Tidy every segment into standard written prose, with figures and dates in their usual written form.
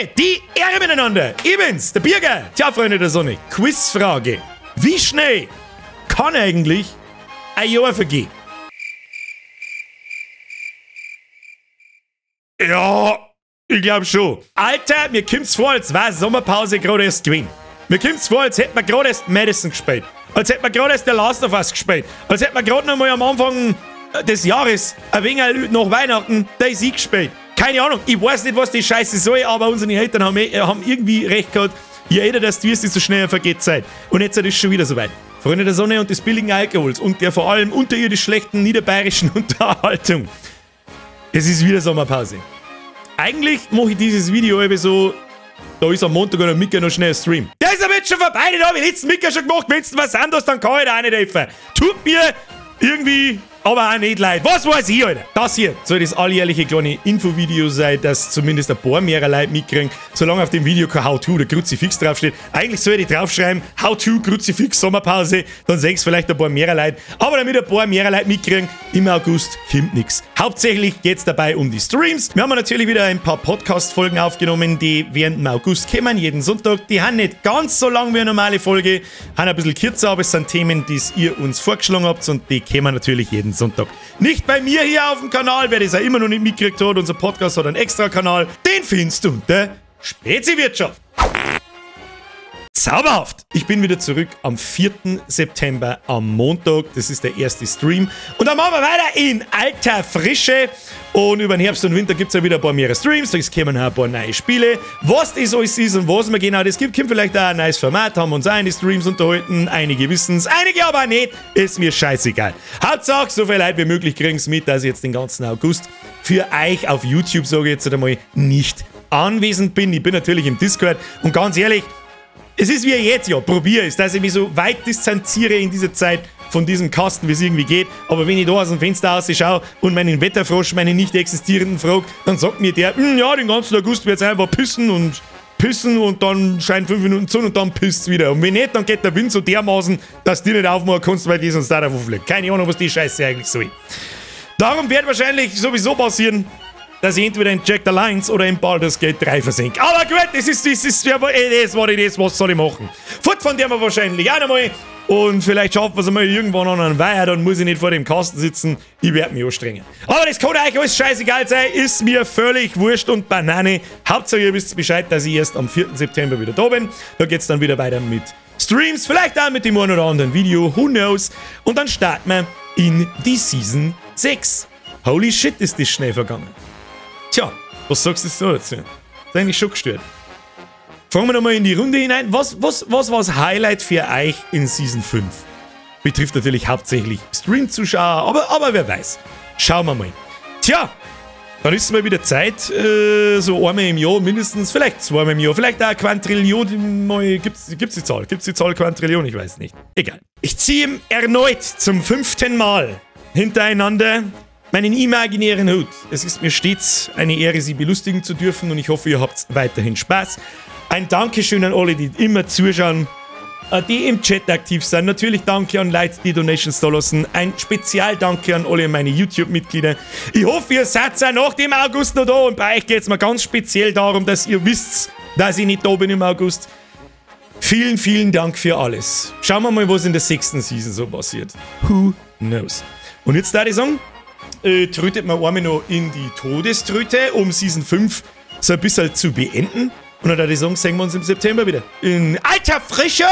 Habe die Ehre miteinander. Ich bin's, der Birger. Tja, Freunde der Sonne, Quizfrage. Wie schnell kann eigentlich ein Jahr vergehen? Ja, ich glaub schon. Alter, mir kommt's vor, als wär Sommerpause gerade erst gewesen. Mir kommt's vor, als hätten wir gerade erst Madison gespielt. Als hätten wir gerade erst The Last of Us gespielt. Als hätten wir gerade noch mal am Anfang des Jahres, ein wenig nach Weihnachten, DayZ gespielt. Keine Ahnung, ich weiß nicht, was die Scheiße soll, aber unsere Eltern haben irgendwie recht gehabt. Je älter das du wirst, desto schneller vergeht Zeit. Und jetzt ist es schon wieder soweit. Freunde der Sonne und des billigen Alkohols und der vor allem unterirdisch schlechten niederbayerischen Unterhaltung. Es ist wieder Sommerpause. Eigentlich mache ich dieses Video eben so, da ist am Montag oder Mittag noch schnell ein Stream. Der ist aber jetzt schon vorbei, den habe ich letzten Mittag schon gemacht. Wenn du was anderes, dann kann ich da auch nicht helfen. Tut mir irgendwie aber auch nicht leid. Was weiß ich, Alter? Das hier soll das alljährliche kleine Infovideo sein, dass zumindest ein paar mehr Leute mitkriegen, solange auf dem Video kein How-To oder Kruzifix draufsteht. Eigentlich soll ich draufschreiben, How-To, Kruzifix, Sommerpause, dann sehen's vielleicht ein paar mehr Leute. Aber damit ein paar mehr Leute mitkriegen, im August kommt nix. Hauptsächlich geht's dabei um die Streams. Wir haben natürlich wieder ein paar Podcast-Folgen aufgenommen, die während dem August kommen, jeden Sonntag. Die haben nicht ganz so lang wie eine normale Folge, haben ein bisschen kürzer, aber es sind Themen, die ihr uns vorgeschlagen habt und die kommen natürlich jeden Sonntag. Nicht bei mir hier auf dem Kanal, wer das ja immer noch nicht mitgekriegt hat, unser Podcast hat einen extra Kanal, den findest du unter Speziwirtschaft. Zauberhaft! Ich bin wieder zurück am 4. September am Montag. Das ist der erste Stream. Und dann machen wir weiter in alter Frische. Und über den Herbst und Winter gibt's ja wieder ein paar mehrere Streams. Da kommen auch ein paar neue Spiele. Was das alles ist und was man genau das gibt, kommt vielleicht auch ein neues Format. Haben uns auch in die Streams unterhalten. Einige wissen's, einige aber nicht. Ist mir scheißegal. Hauptsache, so viel Leute wie möglich kriegen's mit, dass ich jetzt den ganzen August für euch auf YouTube, sage ich jetzt einmal, nicht anwesend bin. Ich bin natürlich im Discord. Und ganz ehrlich, es ist wie jetzt, ja, probier es, dass ich mich so weit distanziere in dieser Zeit von diesem Kasten, wie es irgendwie geht. Aber wenn ich da aus dem Fenster rausschaue und meinen Wetterfrosch, meinen nicht existierenden frag, dann sagt mir der, ja, den ganzen August wird's einfach pissen und pissen und dann scheint 5 Minuten Sonne und dann pisst's wieder. Und wenn nicht, dann geht der Wind so dermaßen, dass du nicht aufmachen kannst, weil die sonst da davon fliegt. Keine Ahnung, was die Scheiße eigentlich soll. Darum wird wahrscheinlich sowieso passieren, dass ich entweder in Jagged Alliance oder in Baldur's Gate 3 versinke. Aber gut, das ist, was soll ich machen? Fort von der wir wahrscheinlich auch nochmal. Und vielleicht schaffen wir es einmal irgendwann an einen Weiher, dann muss ich nicht vor dem Kasten sitzen. Ich werde mich anstrengen. Aber das kann euch alles scheißegal sein, ist mir völlig wurscht und Banane. Hauptsache ihr wisst Bescheid, dass ich erst am 4. September wieder da bin. Da geht's dann wieder weiter mit Streams, vielleicht auch mit dem einen oder anderen Video, who knows. Und dann starten wir in die Season 6. Holy shit, ist das schnell vergangen. Tja, was sagst du so dazu? Ist eigentlich schon gestört. Fangen wir nochmal in die Runde hinein. Was war das Highlight für euch in Season 5? Betrifft natürlich hauptsächlich Stream-Zuschauer, aber wer weiß. Schauen wir mal. Tja, dann ist es mal wieder Zeit, so einmal im Jahr mindestens, vielleicht zweimal im Jahr, vielleicht auch eine Quadrillion mal. Gibt's die Zahl? Gibt's die Zahl Quadrillion? Ich weiß nicht. Egal. Ich ziehe ihm erneut zum 5. Mal hintereinander meinen imaginären Hut. Es ist mir stets eine Ehre, Sie belustigen zu dürfen und ich hoffe, ihr habt weiterhin Spaß. Ein Dankeschön an alle, die immer zuschauen, die im Chat aktiv sind. Natürlich danke an Leute, die Donations da lassen. Ein Spezialdanke an alle meine YouTube-Mitglieder. Ich hoffe, ihr seid auch nach dem August noch da und bei euch geht es mir ganz speziell darum, dass ihr wisst, dass ich nicht da bin im August. Vielen, vielen Dank für alles. Schauen wir mal, was in der 6. Season so passiert. Who knows? Und jetzt da ich sagen, trötet man einmal noch in die Todeströte, um Season 5 so ein bisschen zu beenden. Und dann würde ich sagen, sehen wir uns im September wieder. In alter Frische!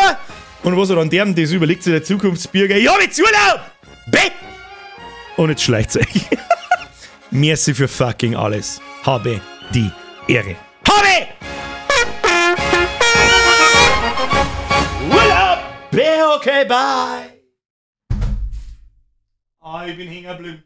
Und was er dann derben, das überlegt sich der Zukunftsbürger. Ich hab jetzt Urlaub! Bett! Und jetzt schleicht's euch. Merci für fucking alles. Habe die Ehre. Habe! Urlaub! Okay, bye! Ah, ich bin hängen geblieben.